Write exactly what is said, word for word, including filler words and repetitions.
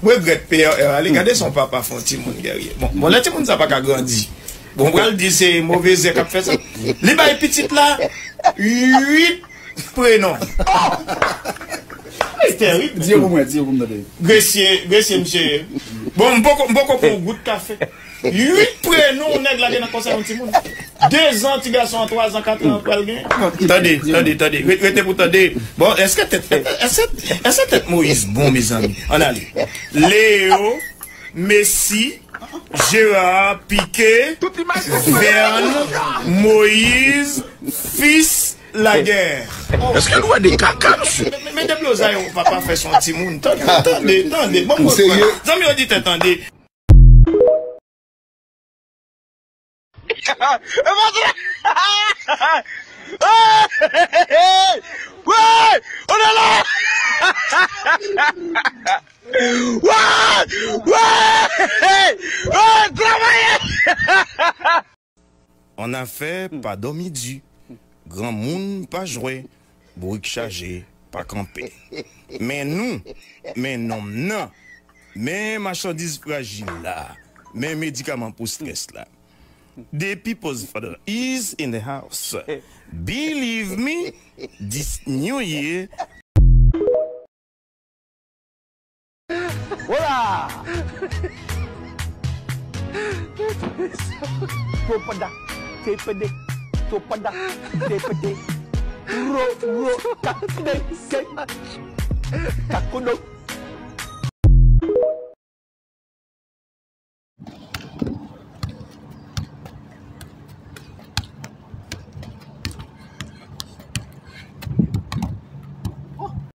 M regrèt P R R ale, gade sa yon papa fè yon timoun, Guerrier. Bon, bon, lè timoun sa pa ka grandi. Bon, pral di se move zè k ap fè sa. Li bay pitit la uit prenon. It's terrible. Di yo pou mwen, di yo pou m tande. Gresye, Gresye, misye. Bon, m poko, m poko pran yon gout kafe. Uit prenon nèg lage nan kò sa yon timoun. De zan, ti gason an twa zan, kat an pral gen. Tande, tande, tande. Re-, rete pou tande. Bon, èske tèt, èske, èske tèt Moyiz bon, mezanmi? Ann ale. Leo, Messi, Gerard, Piqué, Verne, Moïse, Fils, Laguerre. Èske nou wè de kaka, mesye? Men, men, men deblozay, ou papa fè son timoun. Tande, tande, tande. Bon, ou serye? Zanmi oditè, tande. Wè! On est là! Wè! Wè! Wè! Travay! Annafè pa dòmi di, granmoun pa jwè, bourik chaje pa kanpe. Men nou, men nonm nan, men machandiz frajil la, men medikaman pou strès la. The people's father is in the house. Believe me, this new year. Hola! Topada, tepede, topada, tepede. Ro, ro, ka, de, ke. Kakodo.